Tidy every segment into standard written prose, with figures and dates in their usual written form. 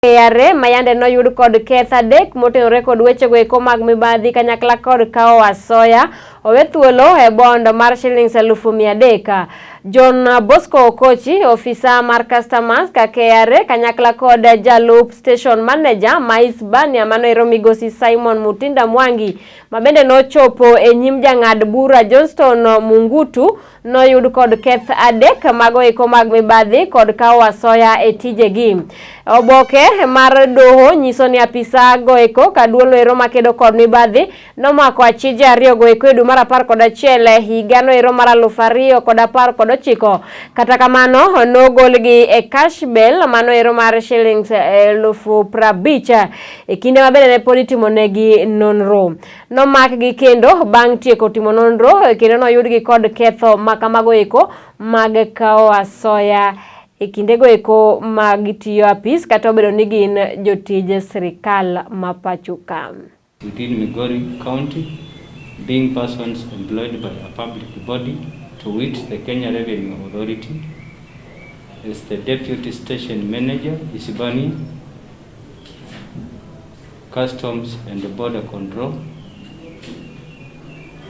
KRA ma yande noyud kod keth adek motenore kod wechego eko mag mibadhi kanyakla kod kawo asoya owe thuolo e bond mar shillings 300,000. John Bosco Okochi, ofisa mar customers ka KRA kanyakla kod jalup station manager ma Hispania manoero migosi Simon Mutinda Mwangi ma bende nochopo e nyim jang'ad bura Johnston Mungutu noyud kod keth adek mago eko mag mibadhi kod kawo asoya e tijegi. Oboke mar doho nyiso ni apisa goeko ka duol ero makedo kod mibadhi nomako achije ariyo goeko e dwe mar 11 e higa noero mar 2019. Kata kamano nogolgi e cash bail mano ero mar shillings 50,000 e kinde ma bende ne pod itimonegi nonro. Nomakgi kendo bang' tieko timo nonro kendo noyudgi kod ketho ma kamago eko mag kawo asoya e kindego eko mag tiyo apis kata obedo ni gin jotij sirikal ma pacho ka. Within Migori County, being persons employed by a public body, to wit the Kenya Revenue Authority, as the Deputy Station Manager, Isibania, Customs and Border Control,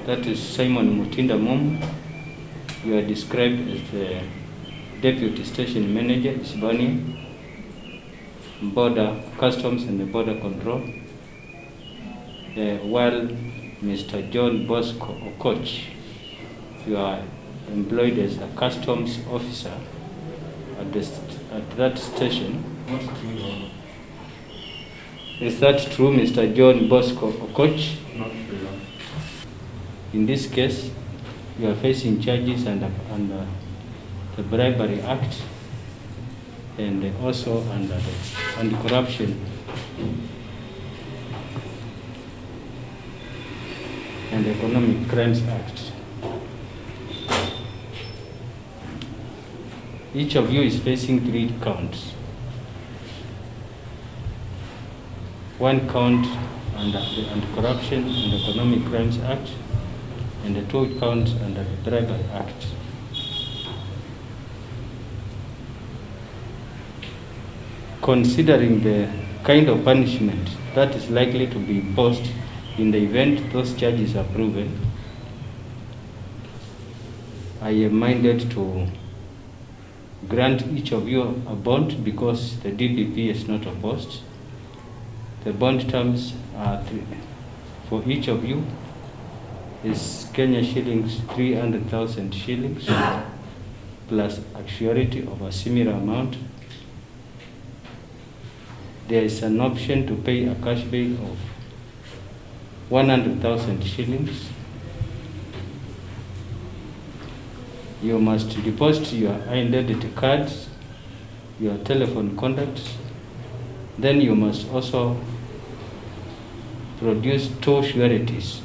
that is Simon Mutinda Mumu. You are described as the Deputy Station Manager, Isibania, Border Customs and Border Control, while Mr. John Bosco Okoch, you are employed as a customs officer at that station. Is that true, Mr. John Bosco Okoch? Not true. In this case, you are facing charges under the Bribery Act and also under the Anti-Corruption and Economic Crimes Act. Each of you is facing 3 counts. 1 count under the Anti-Corruption and Economic Crimes Act, and the 2 counts under the Bribery Act. Considering the kind of punishment that is likely to be imposed in the event those charges are proven, I am minded to grant each of you a bond because the DPP is not opposed. The bond terms are 3, for each of you is Kenya shillings 300,000 shillings plus actuality of a similar amount. There is an option to pay a cash bail of 100,000 shillings. You must deposit your identity cards, your telephone contacts. Then you must also produce 2 sureties